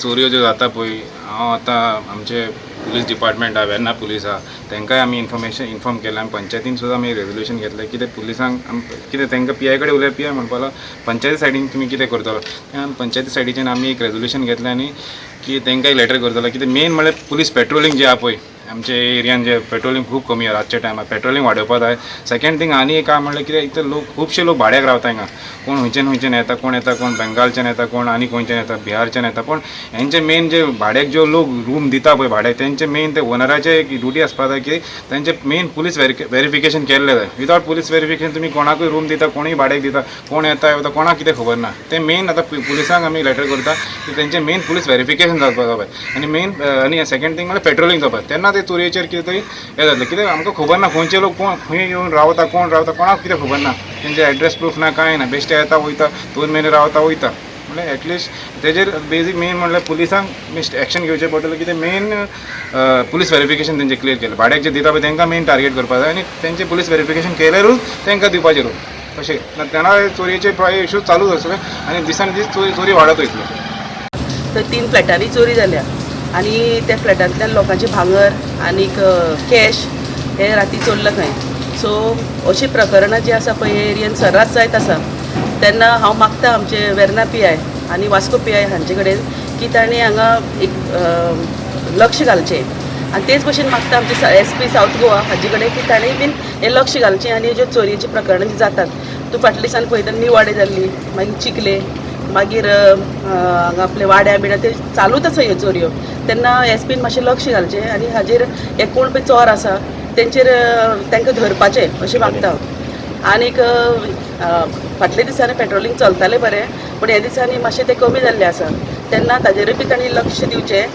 चोरयो ज्यो जाता पळय, हांव आतां आमचे पुलीस डिपार्टमेंट आहा, वेर्ना पुलीस आहा, तांकांय आमी इन्फॉर्मेशन इन्फॉर्म केलें. आमी पंचायतीन सुद्दां आमी रेजोल्युशन घेतलें. कितें पुलिसांक कितें तांकां पी I कडेन उलय, पी I म्हणपाक लागलो, पंचायती सायडीन तुमी कितें करतलो? तें आमी पंचायती सायडीच्यान आमी एक रेजोल्युशन घेतलें आनी की तांकां एक लेटर करतलो. कितें मेन म्हणल्यार पुलीस पेट्रोलिंग जें आहा पळय, आमच्या एरियान जे पेट्रोलिंग खूब कमी आहा, रातच्या टायमार पेट्रोलिंग वाडोवपाक जाय. सेकंड थिंग आनी एक आहा म्हणल्यार कितें, एक तर लोक, खुबशे लोक भाड्याक रावता हिंगा. कोण खंयच्यान खंयच्यान येता, कोण येता, कोण बेंगालच्यान येता, कोण आनी खंयच्यान येता, बिहारच्यान येता. पूण हेंचे मेन जे भाड्याक जो लोक रूम दिता पळय भाड्याक, तेंचे मेन ते ओनराचे एक ड्युटी आसपा जाय की तेंचे मेन पुलीस वेरिफिकेशन केल्लें जाय. विदावट पुलीस वेरिफिकेशन तुमी कोणाकूय रूम दिता, कोणूय भाड्याक दिता, कोण येता वता, कोणाक कितें खबर ना. ते मेन आतां पुलिसांक आमी लेटर करता की तेंचे मेन पुलीस वेरिफिकेशन जावपाक जाय आनी मेन आनी सेकंड थिंग म्हणल्यार पेट्रोलिंग जावपाक. तेन्ना ते चोरयेचेर कितें तरी हें जातलें. कितें आमकां खबर ना खंयचे लोक कोण खंय येवन रावता, कोण रावता, कोणाक कितें खबर ना. तेंचे एड्रेस प्रूफ ना, कांय ना. बेश्टे येता वयता, 2 म्हयने रावता वयता. म्हणल्यार एटलिस्ट तेजेर बेजीक मेन म्हणल्यार पुलिसांक एक्शन घेवचें पडटलें. कितें मेन पुलीस वेरिफिकेशन तेंचें क्लियर केलें, भाड्याक जे दिता पळय तांकां मेन टार्गेट करपाक जाय आनी तेंचें पुलीस वेरिफिकेशन केल्यारूच तांकां दिवपाचें रूम अशें ना. तेन्ना चोरयेचे इशू चालूच आसतले आनी दिसान दीस चोरी चोरी वाडत वयतली. तर तीन फ्लॅटांनी चोरी जाल्या आनी त्या फ्लॅटांतल्यान लोकांचे भांगर आनीक कॅश हे राती चोरलं खंय. सो अशीं प्रकरणां जीं आसा पळय, हे एरियन सर्रास जायत आसा. तेन्ना हांव मागता आमचे वेर्ना पी I आनी वास्को पी I हांचे कडेन की तांणी हांगा एक लक्ष घालचें आनी तेच भशेन मागता आमचे एस पी सावथ गोवा हाजे कडेन की ताणें बीन हें लक्ष घालचें आनी ज्यो चोरयेची प्रकरणां जीं जातात, तूं फाटल्या दिसान पळयता, निवाडे जाल्ली, मागीर चिखले, मागीर हांगा आपले वाड्या बिड्या ते चालूच आसा ह्यो चोरयो. तेन्ना एस पीन मातशें लक्ष घालचें आनी हाजेर हे कोण पळय चोर आसा तेंचेर तांकां धरपाचें अशें मागता. आनीक फाटल्या दिसांनी पेट्रोलिंग चलतालें बरें, पूण ह्या दिसांनी मातशें तें कमी जाल्लें आसा. तेन्ना ताजेरूय बी तांणी लक्ष दिवचें.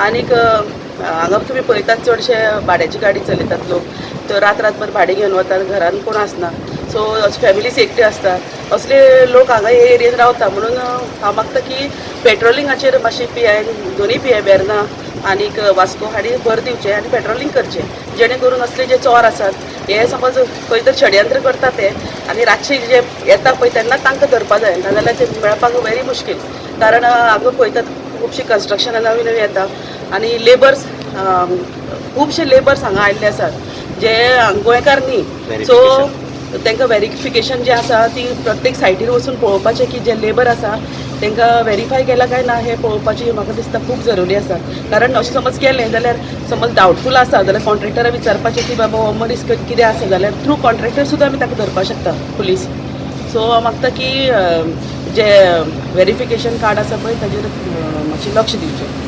आनीक हांगा तुमी पळयतात, चडशे भाड्याची गाडी चलयतात लोक, तर रात रातभर भाडें घेवन वतात, घरान कोण आसना. सो फॅमिलीज एकट्यो आसता, असले लोक हांगा हे एरियेन रावता. म्हणून हांव मागता की पेट्रोलिंगाचेर मातशें पी I, दोनूय पी I, Verna आनीक वास्को हांणी भर दिवचें आनी पेट्रोलिंग करचें, जेणे करून असले जे चोर आसात हे समज खंय तर षडयंत्र करता ते आनी रातचे जे येता पळय तेन्ना तांकां धरपा जाय, नाजाल्यार ते मेळपाक व्हेरी मुश्कील. कारण हांगा पळयतात, खुबशीं कन्स्ट्रक्शनां नवी नवी येता आनी लेबर्स, खुबशे लेबर्स हांगा आयिल्ले आसात जे गोंयकार न्ही. सो तांकां वेरिफिकेशन जें आसा ती प्रत्येक सायटीर वचून पळोवपाचें की जे लेबर आसा तांकां वेरीफाय केला काय ना हें पळोवपाचें म्हाका दिसता खूब जरुरी आसा. कारण अशें समज केलें जाल्यार, समज डावटफूल आसा जाल्यार कॉन्ट्रेक्टरा विचारपाचें की बाबा हो मनीस कितें आसा जाल्यार थ्रू कॉन्ट्रेक्टर सुद्दां आमी ताका धरपाक शकता पुलीस. सो हांव मागता की जे वेरिफिकेशन कार्ड आसा पळय ताजेर मातशें लक्ष दिवचें.